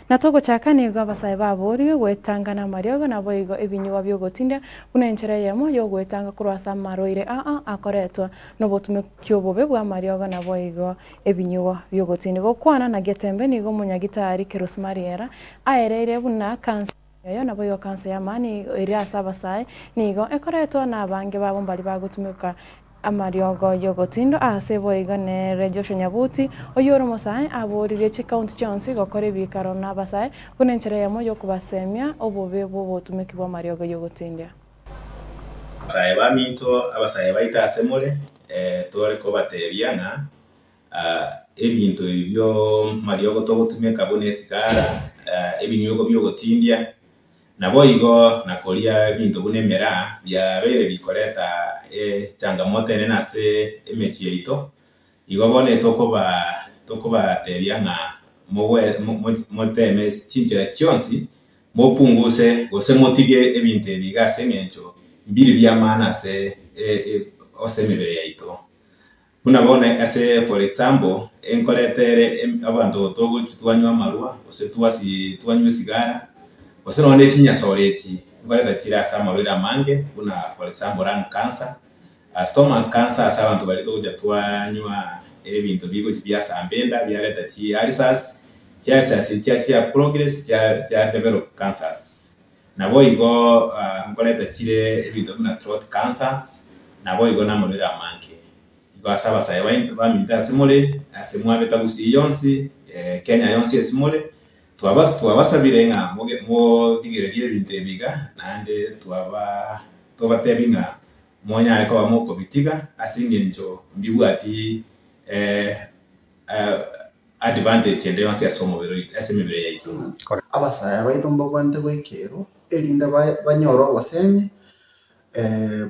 Na togochaka nigo abasae baborigwe gwetanga namariogo naboigo ebinyugwa biogotindia buna enchera eyemo yogwetanga korwa ase amarwaire aa akoretwa nobotumeki obobe bwa amariogo naboigo ebinyugwa biogotindia. Gokwana na Getembe nigo omonyagitari Kerosi Mariera aereire buna kansa eyo naboigo kansa ya amani ere ase abasae nigo ekoretwa na abange babo mbari bagotumeka amariogo yogotindo ase boigo nere Joshua Nyabuti oyio ore omosae aboririe chikaunti chionsi gokora ebikaro na abasae buna enchera eyemo yokobasemia obobe bwa obotumeki bwa amariogo yogotindia. Abasae baminto, abasae baito ase more, tore kobatebia ng'a ebinto ebi bi'amariogo togotumeka buna esigara, ebinyugo bi'ogotindia, Naboigo na koria ebinto buna emeraa biabeire bikoreta echangamoto enene ase emechie yaito, igo bono tokobatebia ng'a moteme chinchera chionsi mopunguse gose motige ebinto ebi iga ase engencho mbiri bi'amaana ase emebere yaito. Buna bono ase for example, enkoreta ere abanto togochia twanywa amarwa, gose twasi twanywa esigara, gose nonye ne chinyasore echi, nkoreta chire ase amarwaire amange buna for example lung cancer, stomach cancer ase abanto baria togochia twanywa ebinto bigochia biasamba enda biareta chi ulcers, chi ulcers echi chiachia progress chia chia develop cancers. Naboigo nkoreta chire ebinto buna throat cancers, naboigo namarwaire amange. Igo ase abasae baito baminto ase more, ase mwabete Gusii yonsi, Kenya yonsi ase more, twabasabire ng'a motigererie ebinto ebi iga, naende twaba tobatebi ng'a monyare koba mokobitiga ase engencho mbibwati advantage ende yonsi ase omobere oito, ase emebere yaito. Abasae baito mbabwenerete goikerwa, erinde banyore obosemia,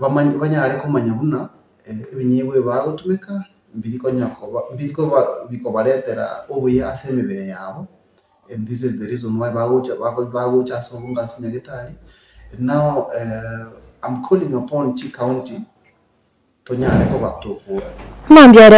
bamanye banyare komanya buna ebinyigwa ebi bagotumeka mbiri konya koba mbiri koba bikobaretera obuya ase emebere yabo, and this is the reason why bagocha bagocha ase obonge ase nyagetari. Now I'm calling upon chicounty tonyare koba toko. Mambia rero.